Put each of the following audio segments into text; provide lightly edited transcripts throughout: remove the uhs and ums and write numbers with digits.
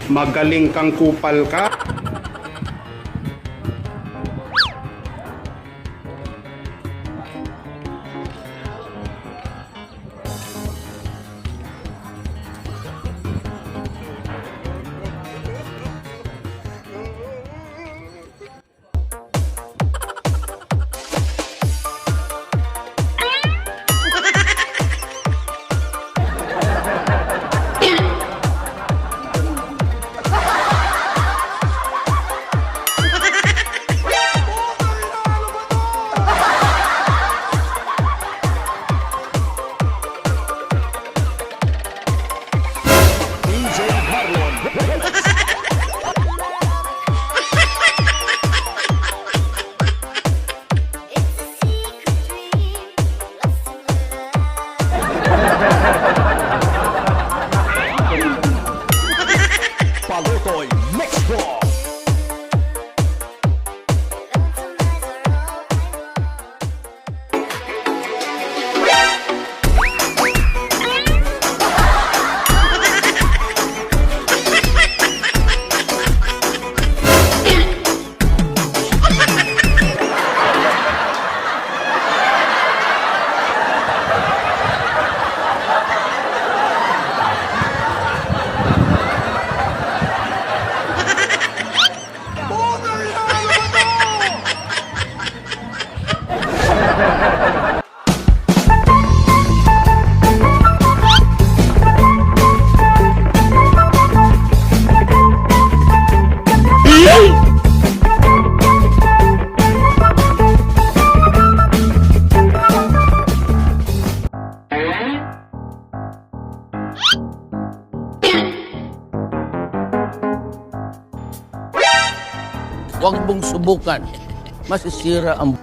Magaling kang kupal ka. DJ Marlon It's a secret dream, lost in my life. Palutoy Mix Ball. Lonesome eyes are all I want. Huwag mong subukan. Masisira ang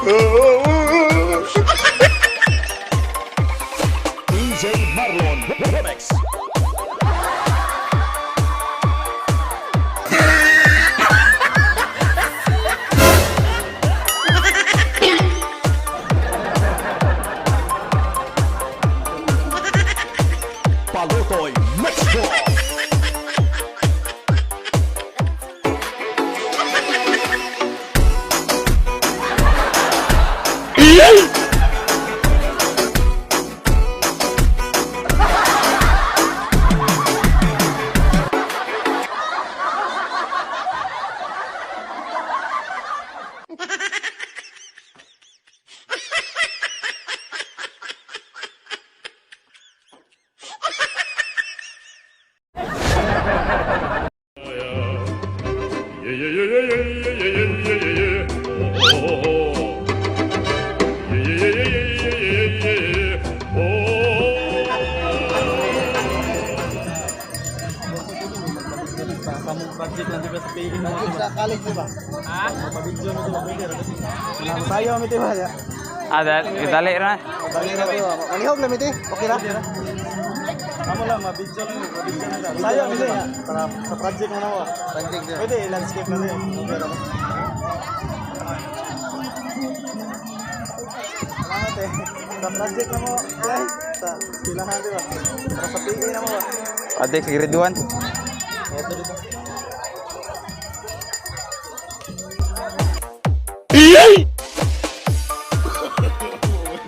No, no, no, no. DJ Marlon Remix. Palutoy Mix Ball. Yeah, yeah, yeah, yeah, yeah, yeah, yeah, yeah, yeah. Oh, oh, oh. Yeah, yeah, yeah, yeah, yeah, yeah, yeah, yeah. Oh. Sa college, di ba? Ha? Mapabidyo mo, di ba? Pwede, ra. Tayo kami, di ba? Ah, dali ra. Dali ra, di ba? Malihog lang, iti. Okay ra? Amo lang, mabidyo lang, mabidyo na lang. Tayo kami, di ba? Para sa project mo na mo. Project, di ba? Pwede, landscape na din. Okay ra ba? Salamat eh. Sa project na mo, guys. Sa eskwelahan, di ba? Para sa PE na mo ba? Ate sa grade 1. Ito dito.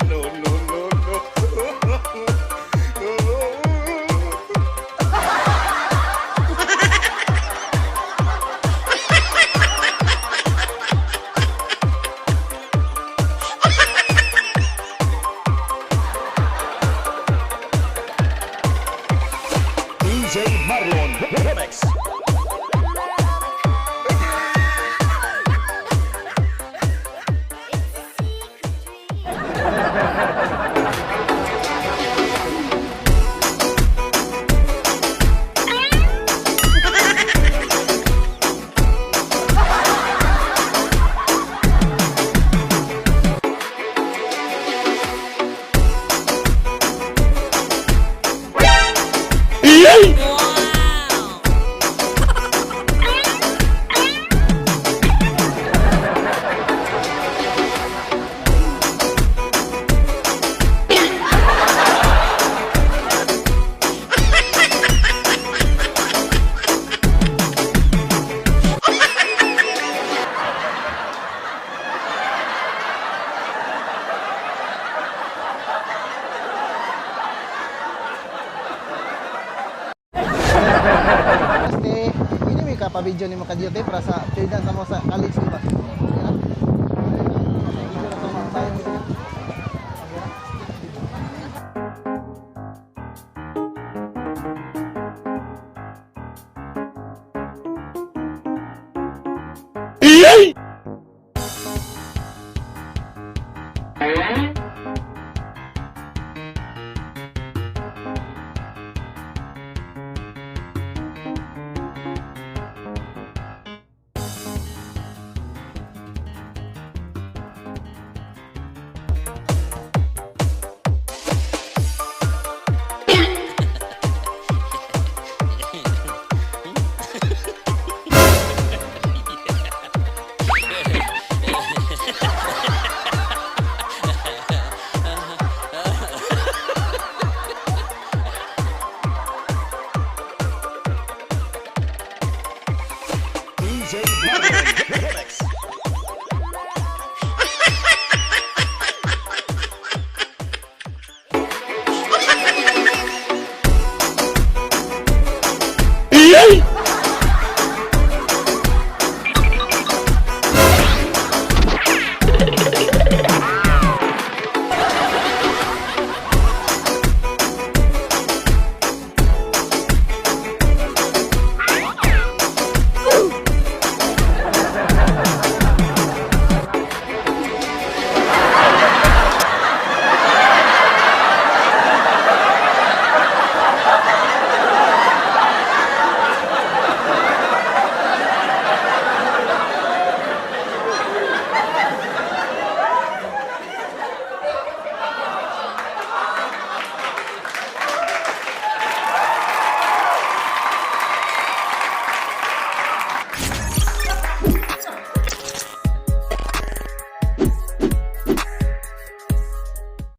No, no, no, no. DJ Marlon Remix. It's a secret dream. Este, pwede may ka pa-video nimo ka-duty para sa tuidan sa mo sa college, di ba?